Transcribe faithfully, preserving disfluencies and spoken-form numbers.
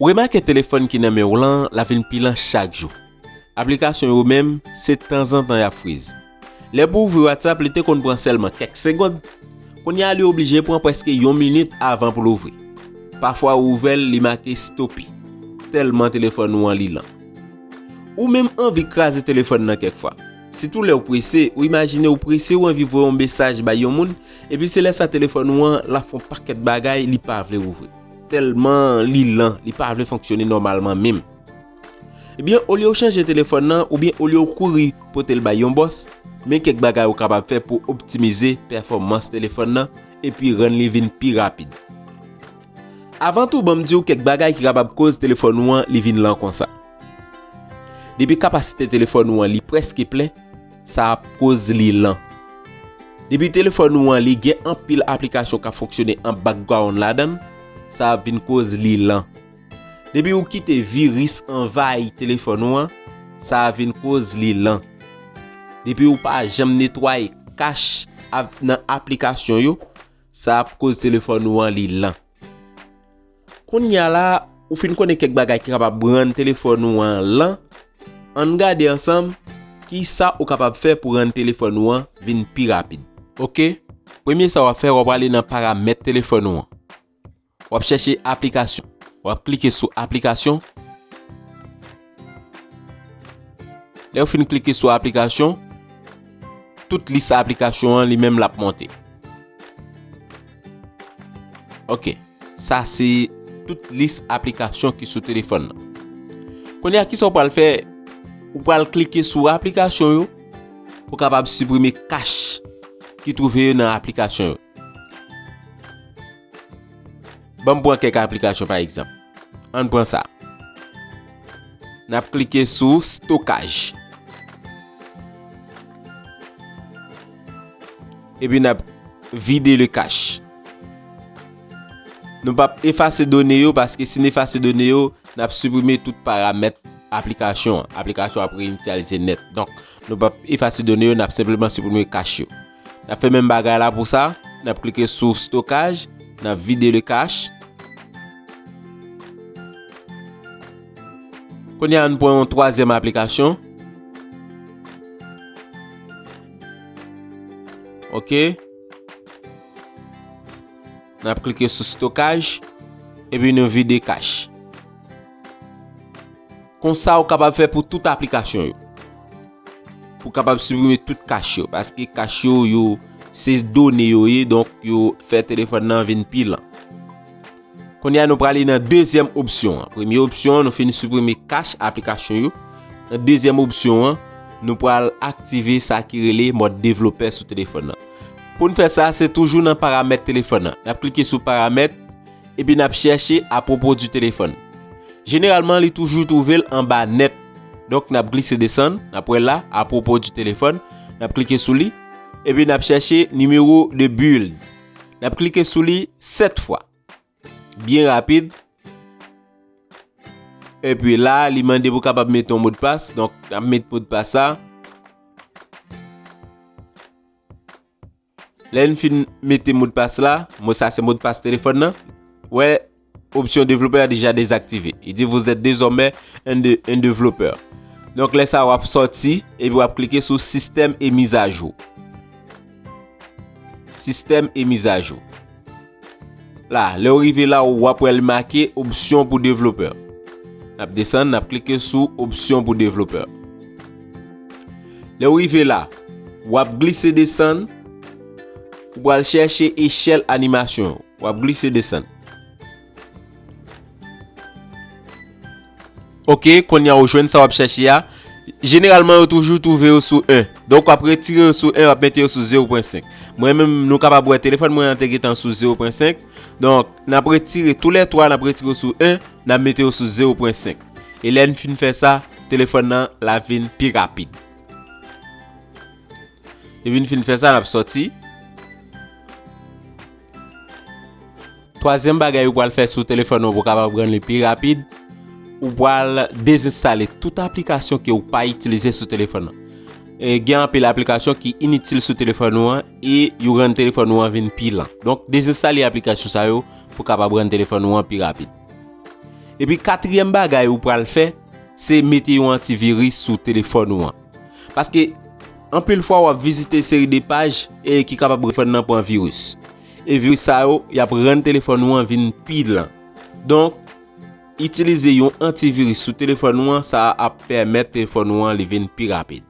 Ou remake telefòn ki nan men w lan, l ap vin pi lan chak jou. Aplikasyon yo menm, se tanzantan y ap friz. Lè pou ouvri WhatsApp, li te konn pran sèlman kèk segonn. Kounye a, li oblije pran prèske yon minit avan pou l ouvri. Pafwa, ou ouvè l, li make stope. Tèlman telefòn ou an li lan. Ou menm anvi kraze telefòn nan kèk fwa. Sitou lè w prese, ou imajine ou prese, ou anvi voye yon mesaj bay yon moun, epi se lè sa telefòn ou an, l ap fè yon pakèt bagay, li pa vle ouvri. Tèlman li lan, li pa vle fonksyone nòmalman menm. Ebyen, olye w chanje telefòn nan, oubyen olye w kouri pote l bay yon bòs, men kèk bagay ou kapab fè pou optimize pèfòmans telefòn nan epi rann li vin pi rapid. Avan tou, ban m di w kèk bagay ki kapab koz telefòn ou an li vin lan konsa. Depi kapasite telefòn ou an li prèske plen, sa ap koz li lan. Depi telefòn ou an li gen anpil aplikasyon k ap fonksyone an background ladan l, sa ap vin koz li lan. Depi ou kite viris anvayi telefòn ou an, sa ap vin koz li lan. Depi ou pa janm netwaye kach ap, nan aplikasyon yo, sa ap koz telefòn ou an li lan. Kounye a la, ou fin konnen kèk bagay ki kapab rann telefòn ou an lan, ann gade ansanm ki sa ou kapab fè pou rann telefòn ou an vin pi rapid. Oke, premye sa w ap fè, w ap ale nan paramèt telefòn ou an. W ap chèche aplikasyon. W ap klike sou aplikasyon. Lè w fin klike sou aplikasyon, tout lis aplikasyon an li menm l ap monte. Oke, sa se tout lis aplikasyon ki sou telefòn nan. Kounye a, kisa w pral fè? Ou pral klike sou aplikasyon yo pou kapab siprime kach ki twouve yo nan aplikasyon yo. Ban m pran kèk aplikasyon pa egzanp. Ann pran sa. N ap klike sou stokaj. Epi n ap vide le cache. Nou p ap efase done yo, paske si n efase done yo, n ap siprime tout paramèt aplikasyon an. Aplikasyon ap reinitialize nèt. Donk, nou p ap efase done yo, n ap senpleman siprime kach yo. N ap fè menm bagay la pou sa. N ap klike sou stokaj, n ap vide le cache. Kounye a, nou pran yon twazyèm aplikasyon. Oke. N ap klike sou stokaj, epi nou vide kach. Konsa, ou kapab fè pou tout aplikasyon yo. Pou kapab siprime tout kach yo, paske kach yo, yo, se done yo ye, donk yo fè telefòn nan vin pi lan. Kounye a, nou prale nan dezyèm opsyon an. Premye opsyon an, nou fin siprime kach aplikasyon yo. Nan dezyèm opsyon an, nou pral aktive sa ki rele mòd devlopè sou telefòn nan. Pou n fè sa, se toujou nan paramèt telefòn nan. N ap klike sou paramèt, epi n ap chèche à propos du téléphone. Jeneralman, li toujou twouve l anba nèt. Donk, n ap glise desann, n ap wè la, à propos du téléphone. N ap klike sou li, epi n ap chèche nimewo de build. N ap klike sou li sèt fwa. Byen rapid. Epi la, li mande pou kapab mete yon modpas. Donk, n ap met modpas sa. Lè n fin mete modpas la, mo sa se modpas telefòn nan. Wè, opsyon devlopè a deja dezaktive. Li di, vous êtes désormais un, de, un développeur. Donk, lè sa, w ap sòti, epi w ap klike sou système et mise à jour. Système et mise à jour. La, lè w rive la, w ap wè li make opsyon pou devlopè. N ap desann, n ap klike sou opsyon pou devlopè. Lè w rive la, w ap glise desann, ou pral chèche echèl animasyon yo. W ap glise desann. Oke, kounye a ou jwenn sa w ap chèche a. Jeneralman, yo toujou twouve yo sou en. Donk, w ap retire yo sou en, w ap mete yo sou zewo pwen senk. Mwen menm, nou kapab wè telefòn mwen an te gentan sou zewo pwen senk. Donk, n ap retire toulètwa, n ap retire yo sou en, n ap mete yo sou zewo pwen senk. E lè n fin fè sa, telefòn nan l ap vin pi rapid. Depi n fin fè sa, n ap sòti. Twazyèm bagay ou pral fè sou telefòn ou pou kapab rann li pi rapid, ou pral dezenstale tout aplikasyon ke ou pa itilize sou telefòn nan. E gen anpil aplikasyon ki initil sou telefòn ou an e yo rann telefòn ou an vin pi lan. Donk, dezenstale aplikasyon sa yo pou kapab rann telefòn ou an pi rapid. Epi katriyèm bagay ou pral fè, se mete yon antiviris sou telefòn ou an. Paske anpil fwa w ap vizite seri de paj e ki kapab telefòn nan pran viris. E viris sa yo, y ap rann telefòn ou an vin pi lan. Donk, itilize yon antiviris sou telefòn ou an, sa ap pèmèt telefòn ou an li vin pi rapid.